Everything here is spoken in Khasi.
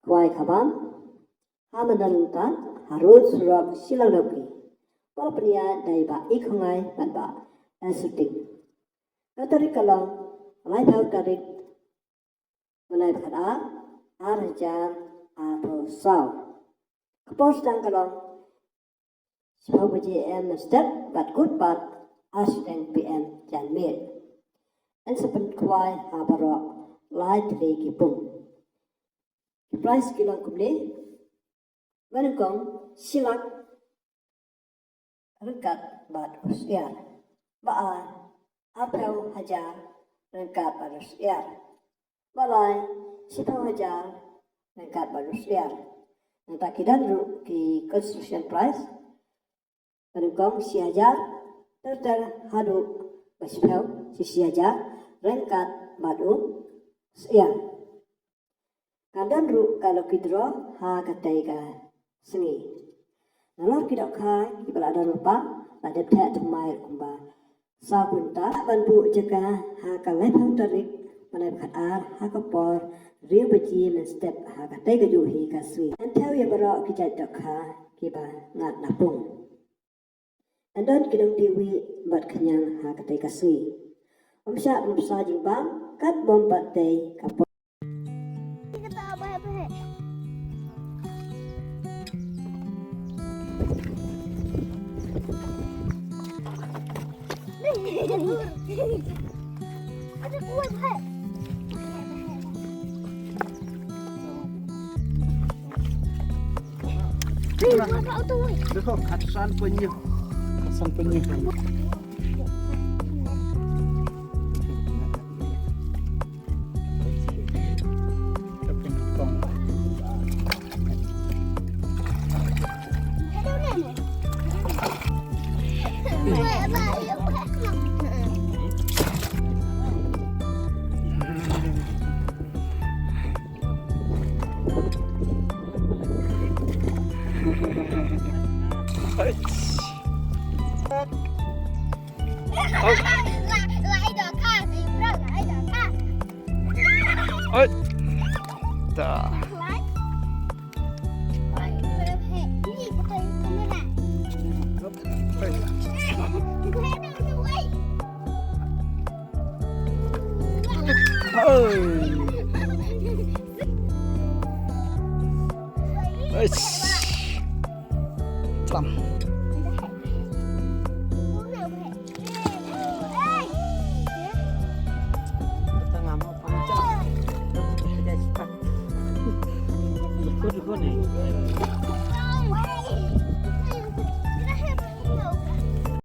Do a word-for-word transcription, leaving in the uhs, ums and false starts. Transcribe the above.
Khawai Khabam, ha Madan Ryntad, ha rud surok Shillong Nongpoh. Bad la pynïaid da i Bah I Khongngai bad Bah L Suting. Ka tarik ka long laiphew tarik, bnai ba khatar, ar hajar arphew saw. Ka por sdang ka long shiphew baje A M mynstep bad kut pat ar shiteng P M janmiet. Yn sa pynkhwai ha baroh lai tylli ki pung. Ki prize ki long kumne: ba nyngkong, shi lak ryngkat bad u syiar. Ba ar, arphew hajar ryngkat bad u syiar. Ba lai, shiphew hajar ryngkat bad u syiar. Nangta ki don ruh ki consolation prize. Ba nyngkong shi hajar, ter ter haduh ba shiphew, shi shi hajar ryngkat bad u syiar. Kan don ruh ka lucky draw ha katei ka sngi. Nalor ki dohkha kiba la don lypa la dep theh thymmai kumba saw kwintal. Ban buh jaka ha ka laiphew tarik bnai ba khatar ha ka por hynriew baje mynstep ha katei ka juh hi ka sngi. Yn thew ïa baroh ki jait dohkha kiba ngat na pung. Yn don ki nongdie wieh bad khñiang ha katei ka sngi. Ym shah ban bsa jingbam katba ym pat dei ka por. देखो, खटसान पन्यू। खटसान पन्यू। Oi. Oi. Oi. Tlam.